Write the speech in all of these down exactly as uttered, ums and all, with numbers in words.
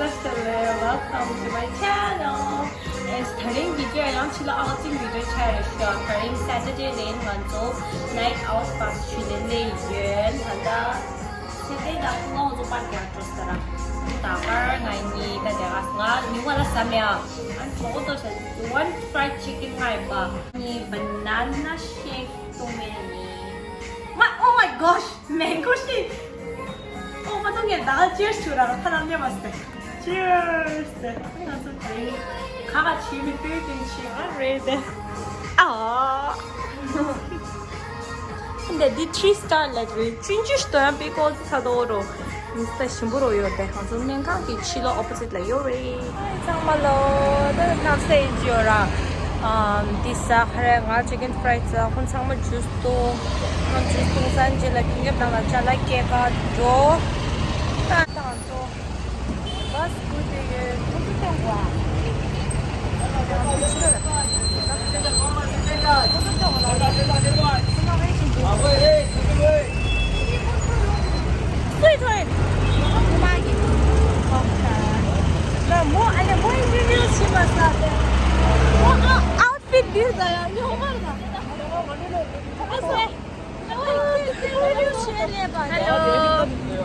Welcome to my channel. Yes, ད་རིང་བི་ཌིའོ་ཡང་ཕྱི་ལོགས་ཨའུ་ཊིང་བི་ཌིའོ་ཆགས་རེད་ཤག་ད་རིང་Saturday རེད། ང་ཚོ་night out bus ཞུས་ནས་སླེབས་ཡོད། ད་ལྟ་Saturday ད་ཁོང་ང་ཚོ་པར་རྒྱག་འགྲོ་ས་ར། ད་པར་ང་གཉིས་ད་དེ་ག་ང་ཉུང་བ་ལ་ཟ་མེད་ཨ། ཨ་གྲོགས་པོ་ཏོ་ཤ་one fried chicken ང་ཡོད་པ། ནི་banana shake བཏུང་མེད་ནི། མ། Oh my gosh, mango shake. Oh my god, ངས་ད་cheers ཞུ་ར་ར་ཁ་ནང་ཉེ་མ་སྟེ། Cheers. ང་ཚོ་དེ་ཁ་ཁ་ཆེ་མི་ཏོའི་ཏིན་ཆེ་ཨ་རེད་དེ། ཨ། འདི་འདི་three star ལ་རེད། ཆུང་ཆུང་ཞིག་ཏོ་ཡང་པི་ཀོལ་ཚ་དོ་རོ། མི་ས་ཞིམ་པོ་རོ་ཡོད་དེ། ང་ཚོ་སྨན་ཁང་གི་ཕྱི་ལོགས་opposite ལ་ཡོད་རེད། ཚང་མ་ལོ། ད་ནགས་ཚལ་ཡིན་གྱི་ཡོད་ར། ཨམ། འདི་ཟ་ཁ་རེ་ང་chicken fried ཟ། ཁོང་ཚང་མ་juice བཏུང་། ཁོང་juice བཏུང་ཚར་རྗེས་ལ་ཁྱིམ་རྒྱབ་ནང་ལ་ཅ་ལག་སྐྱེལ་ག་འགྲོ། ད་དང་འགྲོ། bus སྒུག་བསྡད་ཡོད། ཁོང་ཚོ་སྟོན་དགོས་ཨ། སུའི་ཐོག་ཡིན། ལ་མོ་ཨ་ལེ་མོ་interview བྱེད་པ་ས། མོ་ཨ་outfit འདིར་ད་ཡ་ཉོ་མར་ད། ཨ་སེ། Hello.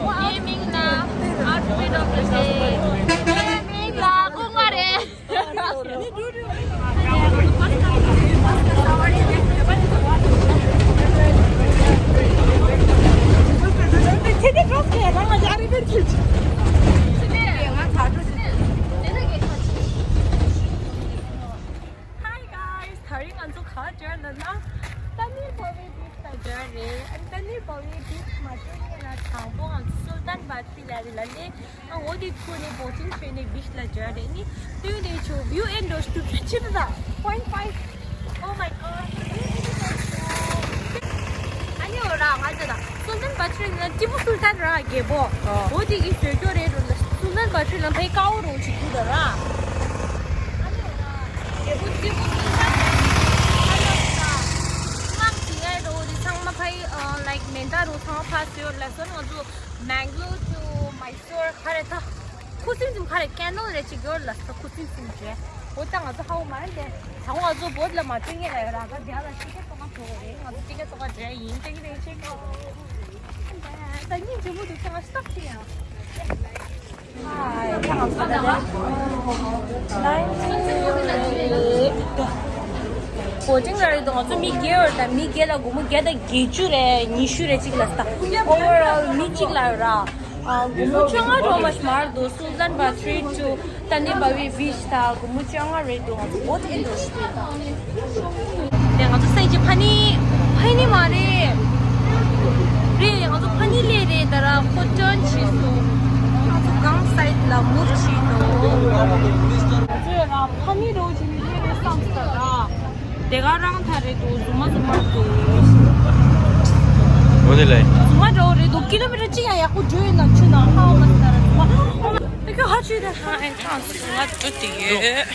ངའི་མིང་ལ་outfit of the day. ངའི་མིང་ལ་ཀུ་མ་རེད། Hi guys, ད་རིང་ང་ཚོ་ག་པར་འགྲོ་ལབ་ན། ཏཱ་ནི་པ་ཝེ་beach ལ་འགྲོ་རེད། ཨ་ནི་ཏཱ་ནི་པ་ཝེ་beach མ་འགྲོ་སྔོན་ལ་དང་པོ་ང་ཚོ་སུལ་ཏཱན་བ་ཊི་རི་ལ་རེད་ལ་ལེ། ཨ་འོ་དེ་ཐུག་ནས་boating བྱས་ནས་beach ལ་འགྲོ་རེད། ནི་སྟོན་རེད་ཆོ། View and those to catch it up. Point five. Oh my god. ཨ་ནི་འོ་ར་ང་ཚོ་ད་སུལ་ཏཱན་བ་ཊི་རི་ན་ཏི་པུ་སུལ་ཏཱན་ར་རྒྱལ་པོ། ཨོ་དེ་གི་བཟོས་ཀྱོ་རེད་རོ་ལ། སུལ་ཏཱན་བ་ཊི་རི་ན་ཕའི་ཀའོ་རོ་ཅིག་ཐུག་ད་ར། ཨ་ནི་འོ་ར་རྒྱལ་པོ་ཏི་པུ་སུལ་ཏཱན་ར་ཨ་ནི་འོ་ར་སྔགས་ཅི་ཡ་རོ་དེ་ཚང་མ་ཕའི་like མེ་མདའ་རོ་ཚང་མ་ཕ་སོལ་ལ་སོན། ང་ཚོ་Mangalore to Mysore ཁ་རེ་ད། ཁུ་སིམ་སིམ་ཁ་རེ་canal རེ་ཅིག་ཡོད་ལ་ས། ཁུ་སིམ་སིམ་རེད། འོ་ད་ང་ཚོ་ཧ་གོ་མ་རེད་དེ། ད་ང་ཚོ་བོད་ལ་མ་སྤྲད་ངེས་ལ་ཡོད་ར། ག་རྒྱ་ལ་ཅི་ཀེ་ཏོ་ང་ཐོ་རེད། ང་ཚོ་ཅི་ཀེ་ཏོ་ང་འདྲ་ཡིན་ཏེ་ཀེ་ཏེ་ཆེ་ཀེ། ད་ཉིན་ཇི་མོ་འདུག་ཚང་ང་སྟག་ཅི་ཡང་། ད་ང་ཚོ་ད་ལྟ་boating ར་རེད་དོ། ང་ཚོ་མི་བརྒྱད་ཡོད་ར། ད་མི་བརྒྱད་ལ་སྒོར་མོ་བརྒྱ་དང་བརྒྱད་ཅུ་རེད། ཉི་ཤུ་རེད་ཅིག་ལ་ས། Overall མི་གཅིག་ལ་ཡོད་ར། ཨ། སྒོར་མོ་བཅོ་ལྔ་འགྲོ་མ་ཞིག་མར་འདུག་སུལ་ཏཱན་བ་ཊི་རི་to ཏཱ་ནི་པ་ཝེ་beach ད་སྒོར་མོ་བཅོ་ལྔ་རེད་འདུག་ང་ཚོ་བོ་དེ་འགྲོ་ཞིག་རེད། དེ་ང་ཚོ་སེང་ཅི་ཕ་ནི་ཕ་ནི་མ་རེད། རེད། ང་ཚོ་ཕ་ནི་ལས་རེད། ད་ར་ཁོ་turn བྱས་སོང་། ང་ཚོ་གང་side ལ་move བྱས་འདུག་ང་ཚོ་ཡོད་ར་ཕ་ནི་རོ་ཅི་ནི་ལས་རེད་བསམ་ས་ར། དེ་ག་རང་ཐ་རེད་འདུག་རྫུན་མ་རྫུན་མ་རེད་འདུག་འོ་དེ་ལས། རྫུན་མ་འདྲ་བོ་རེད་འདུག་ཀི་ལོ་མི་ཊར་གཅིག་ཡང་ཡག་པོ་འགྲོ་ཡོད་ན་ཆུ་ནང་ཧ་བ་མ་ཟ་ར་རྫུན་མ། ཨོ་མ། ཨེ་ཁྱོད་ཧ་ཆུ་དེ་ཧ་ཨེན་ཁྲང་སི་ང་འགྲོ་དུ་ཡོད།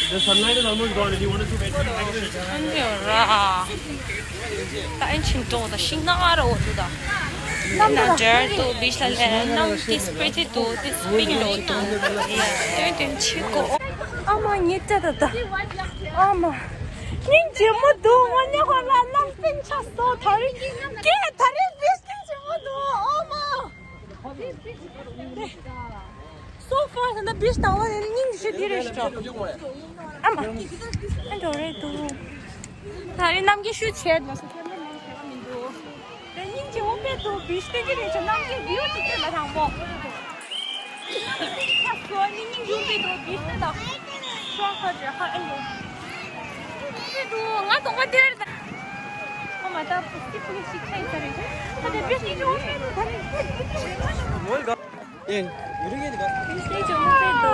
The sunlight is almost gone. If you want to shoot anything, I can shoot. ཨན་དེ་ར། ད་ཨན་ཆིན་ཏོག་ད་ཤིང་ནག་ར་འོ་དུ་ད། ན་འདྲར་དུ་བིཤ་ལ་ལེ་ནམ་ཏིས་པྲི་ཏི་དུ་ཏིས་པིང་དུ་དུ། ཡ་ཏོན་ཏོན་ཆི་ཀོ། ཨ་མ་ངའི་སྐྲ་ད་ད། ཨ་མ། སྙིང་རྗེ་མོ་འདུག་ངོ་ནས་ཧོ་ལ་ནམ་པིན་ཆགས་སོང་ད་རིང་། ཀེ་ད་རིང་བིཤ་སྙིང་རྗེ་མོ་འདུག་ཨ་མ། So far ད་ལྟ་བིཤ་དང་བ་ནི་སྙིང་རྗེ་འདི་རེད་ཤག་ཨ་མ། ཨ་འགྲོ་རེད་འདུག་ད་རིང་གནམ་གྱི་ཤུགས་ཆེ་ལ་སོ་ཐེར་མ་ནང་བྱེད་པ་མི་འདུག་དེ་སྙིང་རྗེ་མོ་དཔེ་འདུག་བིཤ་སྟོན་གྱི་རེད་ཤག་གནམ་གྱི་བིའུ་ཅིག་སྟོན་པ་དང་པོ། ཁ་སོ་ནི་སྙིང་རྗེ་དཔེ་འདུག་བིཤ་སྟོན་དང་། ཤོག་ཁ་ཇེ་ཁ་ཨེ་འདུག་དཔེ་འདུག་ང་གདོང་པ་དེར་ད། ཨོ་མ་ད་པུ་སི་པུ་ལི་ཤི་ཁ་ཡི་ས་རེད། ད་དེ་བིཤ་སྙིང་རྗེ་མོ་དཔེ་འདུག་ད་རེད། ཡིན། ཡུ་རུ་ཡེ་དི་ག་སེ་ཇོ་མོ་ཏེ་དོ།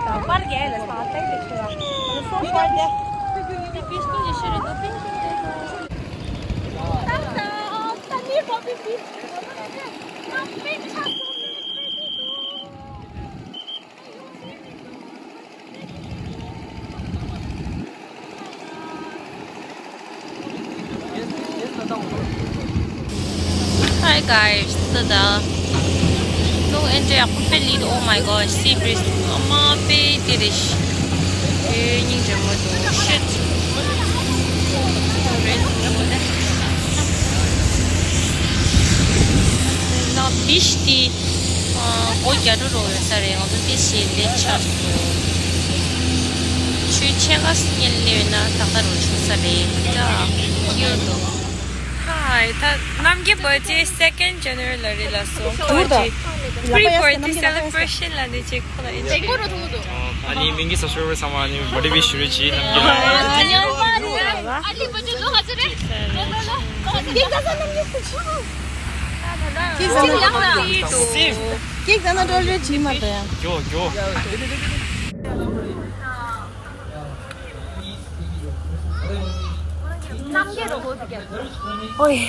ད་པར་རྒྱལ་ལ་ས་ཏེ་ཏེ་ཁྱོད་ལ་སོ་པར་རྒྱལ། ཏེ་པིས་ཏི་ཡེ་ཤེས་རེ་དོ་པིན་ཏི་ཏེ་དོ། ད་ད་ད་ནི་པ་པི་པི། ད་པིན་ཆ་སོ་པི་པི་ཏི་དོ། Hi guys, ད་ལྟ་ནོ་ཨེ་ དེ་ཡག་པོ་དཔེ་ལེགས་འདུག Oh my gosh, sea breeze. ཨ་མ་དཔེ་དེ་རེད། ཨེ་སྙིང་རྗེ་མོ་འདུག Shit. རེད་འདུག་དེ། ན་བིཆ་དེ་སྒོ་རྒྱག་འགྲོ་རོགས་ཡོད་ས་རེད། ང་ཚོ་དེ་བཞིན་ལེན་ཆགས་སོང་། ཆུ་ཆེ་ག་སྙེལ་ནས་ཡོད་ན་ཏག་ཏག་རོ་ཆུ་ས་རེད། ད་ཡོད་འདུག Hi, ད་རྣམ་རྒྱལ་བར་ཐི་སེ་ཀེན་ཇེ་ནུ་ཝ་རི་ལ་སོང་། ཁོ་ཅི་པི་རི་བར་ཐི་སེ་ལེ་བྷི་རེ་ཤན་ལ་ནི་ཅིག་ཁོ་ལ་ཨིན་ཊར་བིའུ། ཨ་ནི་མིང་གི་སབ་སི་ཀ་རའི་བར་ཚང་མ་ནི་བར་ཐི་ཝིཤ་ཞུ་རོགས་གྱིས། རྣམ་རྒྱལ་ལ། ཀེག་ཟ་ན་ཀེག་ཟ་ན་ཀེག་ཟ་ན་ཀྲོལ་ཀྲོལ་བྱེད་མ་ད་ཡ། ཀྱོ་ཀྱོ། ཨོའི།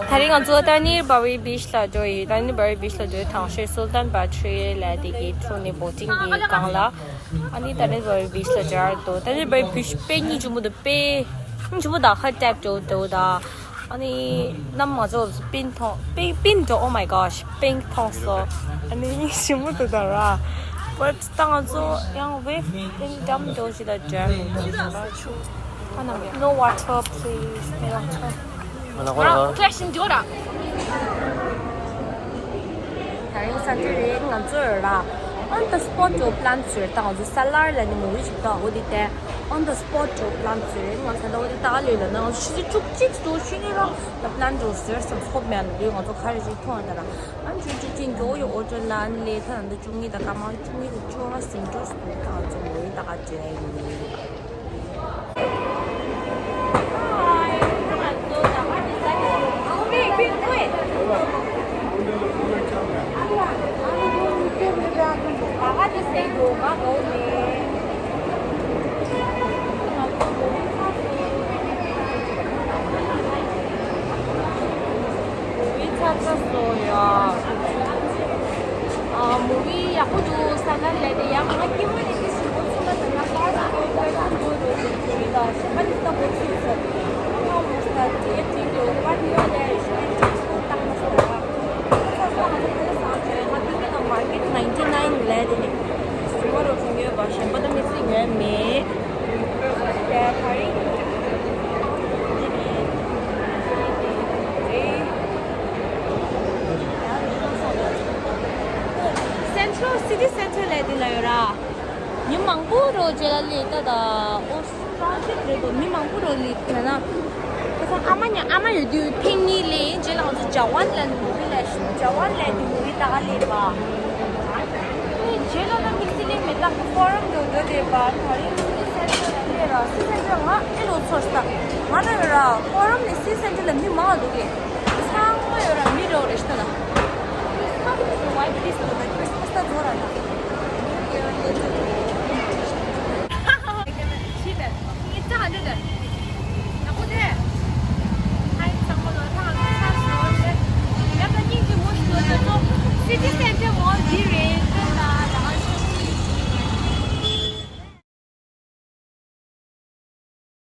ད་རིང་ང་ཚོ་ཏཱ་ནི་བར་རི་བིཆ་ལ་འགྲོ་ཡི། ཏཱ་ནི་བར་རི་བིཆ་ལ་འགྲོ་ཡི། ཐང་ཤེ་སུལ་ཏཱན་བྷ་ཐི་རི་ལ་དེ་གི་ཁྲོད་ནས་བོ་ཊིང་གི་སྒང་ལ། ཨ་ནི་ཏཱ་ནི་བར་རི་བིཆ་ལ་འགྲོ་ཡ་འདུག་ཏཱ་ནི་བར་རི་བིཆ་དཔེ་སྙིང་རྗེ་མོ་འདུག་དཔེ་སྙིང་རྗེ་མོ་དང་ཧ་ཊེབ་འགྲོ་འགྲོ་ད། ཨ་ནི་གནམ་ང་ཚོ་པིན་མཐོང་པིན་པིན་འགྲོ། Oh my gosh, པིན་མཐོང་སོང་། ཨ་ནི་སྙིང་རྗེ་མོ་འདུག་ད་ར། But ད་ང་ཚོ་ཡང་ཝེབ་པིན་ཌམ་འགྲོ་ཞིག་ད་ཇར་མི་འགྲོ་ཞིག་ད་ཆུ། ཨ་ན་No water, please. No water. ད་རིང་སན་ཌེ་རེད། ང་ཚོ་ར་on the spot འགྲོ་པི་ལན་བཟོས། ད་ང་ཚོ་སཱ་ལར་ལ་ནི་མུ་བི་ཞིག་ད་འོ་དེ་དེ། On the spot འགྲོ་པི་ལན་བཟོས་རེད། ང་ཚོ་ད་འོ་དེ་ད་ག་ལོས་ལ་ན་ང་ཚོ་ཆུ་ཚོད་བཅུ་གཅིག་འགྲོ་ཤི་ནི་ར་ལ་པི་ལན་འགྲོ་ཟེར་སམ་ཚོགས་མེད་ལ་ལོས། ང་ཚོ་ཁ་རེ་ཞིག་མཐོང་ཡ་ད་ར་ཨ་ཆུ་ཚོད་བཅུ་གཅིག་འགྲོ་ཡོད། ཨོ་ཊོ་ལ་ནི་ལས་ད་ད་བཅུ་གཉིས་ད་སྐར་མ་བཅུ་གཉིས་དང་བཅོ་ལྔ་ཟིན་འགྲོ་སུ་ད་ང་ཚོ་མུ་བི་ད་ག་འགྲོ་ཡ་ཡིན། མུ་བི་ཚར་ཚར་སོང་ཡ། ཨ། མུ་བི་ཡག་པོ་འདུག་སཱ་ལར་ལ་དེ་ཡང་ང་སྐྱེ་བོ་ནས་དེ་ཞིག་པོ་ཚུགས་ན་ཟེར་ན་ཧྥ་རསི་ཊི་ཀེ་ཊི་པར་སན་འགྲོ་འགྲོ་ཞིག་ཞུས་ད་ཞིག་པ་ནི་ས་པོ་ཚུགས་ཟེར། ང་མོ་སྟ་དེ་ཡ་དྲིན་འདུག་པར་ཡོད་ལས་ཞུ་ཡ་དྲིན་ཆེན་པོ་བཏང་མ་ཟེར་བ། ཚོ་ཚོ་ང་ཚོ་དེ་སང་ཆེ་ང་དུས་ཀྱི་ནང་མར་ཀེ་ཊི་ནའིན་ཊི་ནའིན་ལ་དེ་ནས་ཟུར་མ་རོ་བྱུང་ཡོད་པ་གཞན་པ་ད་མི་ཚེ་ཡོད་མེད། Central, city centre ལ་དེ་ལ་ཡོད་ར། མི་མང་པོ་རོ་རྗེས་ལ་ལས་ད་ད་ཨོ་ཊོ་རན་སིཊ་རེད་འདུག་མི་མང་པོ་རོ་ལས་ན་ན། ཁ་སང་ཨ་མ་ཉ་ཨ་མ་ཡོད་དུས་ཐེངས་གཉིས་ལས་རྗེས་ལ་ང་ཚོ་ཇ་ཝན་ལ་མུ་བི་ལ་ཞུ་ཇ་ཝན་ལ་དེ་མུ་བི་ད་ག་ལས་པ། རྗེས་ལ་ན་དམིགས་བསལ་ལས་མེད་ད་ཕོ་རམ་འགྲོ་འགྲོ་དེ་པ་ད་རེས་སི་སེན་ཊར་ལས་ར་སི་སེན་ཊར་ང་ཨེ་ལོ་ཚོར་ས་ང་ད་ར་ཕོ་རམ་ནས་སི་སེན་ཊར་ལ་མི་མང་འདུག་གས་ཚང་མ་ཡོད་ར་མི་རོ་རེ་ཤི་ད་ན་ཚང་མ་ཝའི་ཊི་ལིས་ཊི་འདུག་ད་ཁྲི་སི་མ་སི་ད་ཛོ་ར་ད།